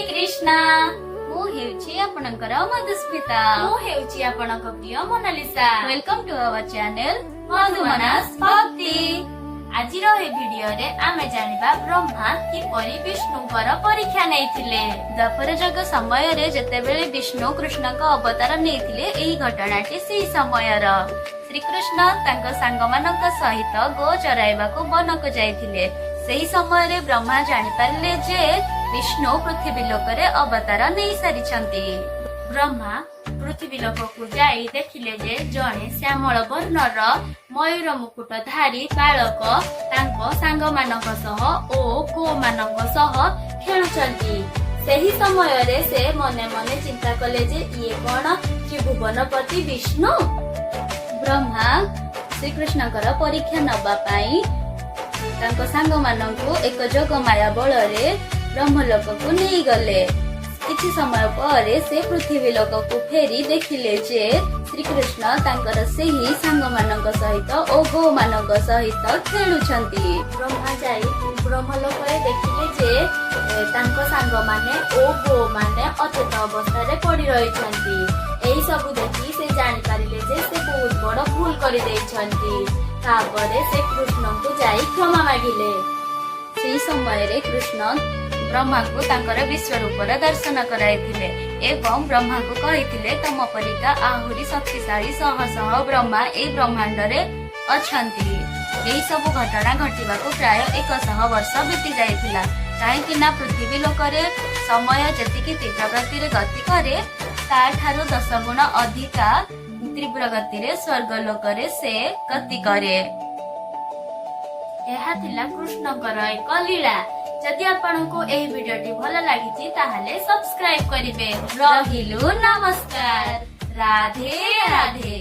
କୃଷ୍ଣ। ମୁଁ ହେଉଛି ଆପଣଙ୍କର ମଧୁସ୍ମିତା। ମୁଁ ହେଉଛି ଆପଣଙ୍କ ପ୍ରିୟ Monalisa. Welcome to our channel ମଧୁମନାସ ମଧୁମନାସ ଭକ୍ତି। ଆଜିର ଏହି ଭିଡିଓରେ ଆମେ ଜାଣିବା ବ୍ରହ୍ମା କିପରି ବିଷ୍ଣୁଙ୍କର ପରୀକ୍ଷା ନେଇଥିଲେ। ଦ୍ୱାପର ଯୁଗ ସମୟରେ ଯେତେବେଳେ ବିଷ୍ଣୁ କୃଷ୍ଣଙ୍କ ଅବତାର ନେଇଥିଲେ, ଏହି ଘଟଣାଟି ସେହି ସମୟର। ଶ୍ରୀକୃଷ୍ଣ ତାଙ୍କ ସାଙ୍ଗମାନଙ୍କ ସହିତ ଗୋ ଚରାଇବାକୁ ବନକୁ ଯାଇଥିଲେ। ସେହି ସମୟରେ ବ୍ରହ୍ମା ଜାଣିପାରିଲେ ଯେ ବିଷ୍ଣୁ ପୃଥିବୀ ଲୋକରେ ଅବତାର ନେଇ ସାରିଛନ୍ତି। ବ୍ରହ୍ମା ପୃଥିବୀ ଲୋକକୁ ଯାଇ ଦେଖିଲେ ଯେ ଜଣେ ଶ୍ୟାମଳ ବର୍ଣ୍ଣର ମୟୂର ମୁକୁଟଧାରୀ ବାଳକ ତାଙ୍କ ସାଙ୍ଗମାନଙ୍କ ସହ ଓ ଗୋମାନଙ୍କ ସହ ଖେଳୁଛନ୍ତି। ସେହି ସମୟରେ ସେ ମନେ ମନେ ଚିନ୍ତା କଲେ ଯେ ଇଏ କଣ ତ୍ରିଭୁବନପତି ବିଷ୍ଣୁ? ବ୍ରହ୍ମା ଶ୍ରୀକୃଷ୍ଣଙ୍କର ପରୀକ୍ଷା ନବା ପାଇଁ ତାଙ୍କ ସାଙ୍ଗମାନଙ୍କୁ ଏକ ଯୋଗମାୟା ବଳରେ ବ୍ରହ୍ମଲୋକକୁ ନେଇଗଲେ। କିଛି ସମୟ ପରେ ସେ ପୃଥିବୀ ଲୋକକୁ ଫେରି ଦେଖିଲେ ଯେ ଶ୍ରୀକୃଷ୍ଣ ତାଙ୍କର ସେହି ସାଙ୍ଗମାନଙ୍କ ସହିତ ଓ ଗୋମାନଙ୍କ ସହିତ ଖେଳୁଛନ୍ତି। ବ୍ରହ୍ମା ଯାଇ ବ୍ରହ୍ମଲୋକରେ ଦେଖିଲେ ଯେ ତାଙ୍କ ସାଙ୍ଗମାନେ ଓ ଗୋମାନେ ଅଚେତ ଅବସ୍ଥାରେ ପଡି ରହିଛନ୍ତି। ଏହି ସବୁ ଦେଖି ସେ ଜାଣିପାରିଲେ ଯେ ସେ ବହୁତ ବଡ ଭୁଲ କରିଦେଇଛନ୍ତି। ତାପରେ ସେ କୃଷ୍ଣଙ୍କୁ ଯାଇ କ୍ଷମା ମାଗିଲେ। ସେହି ସମୟରେ କୃଷ୍ଣ ବ୍ରହ୍ମାଙ୍କୁ ତାଙ୍କର ବିଶ୍ୱରୂପର ଦର୍ଶନ କରାଇଥିଲେ ଏବଂ ବ୍ରହ୍ମାଙ୍କୁ କହିଥିଲେ, ତମ ପରିକା ଆହୁରି ଶକ୍ତିଶାଳୀ ଶହ ଶହ ବ୍ରହ୍ମା ଏହି ବ୍ରହ୍ମାଣ୍ଡରେ ଅଛନ୍ତି। ଏହି ସବୁ ଘଟଣା ଘଟିବାକୁ ପ୍ରାୟ 100 ବର୍ଷ ବିତି ଯାଇଥିଲା, କାହିଁକି ନା ପୃଥିବୀ ଲୋକରେ ସମୟ ଯେତିକି ତୀବ୍ର ଗତିରେ ଗତି କରେ, ତାଠାରୁ 10 ଗୁଣ ଅଧିକା ତୀବ୍ର ଗତିରେ ସ୍ୱର୍ଗ ଲୋକରେ ସେ ଗତି କରେ। ଏହା ଥିଲା କୃଷ୍ଣଙ୍କର ଏକ ଲୀଳା। ଯଦି ଆପଣଙ୍କୁ ଏହି ଭିଡିଓଟି ଭଲ ଲାଗିଛି, ତାହେଲେ ସବସ୍କ୍ରାଇବ କରିବେ। ରହିଲୁ, ନମସ୍କାର। ରାଧେ ରାଧେ।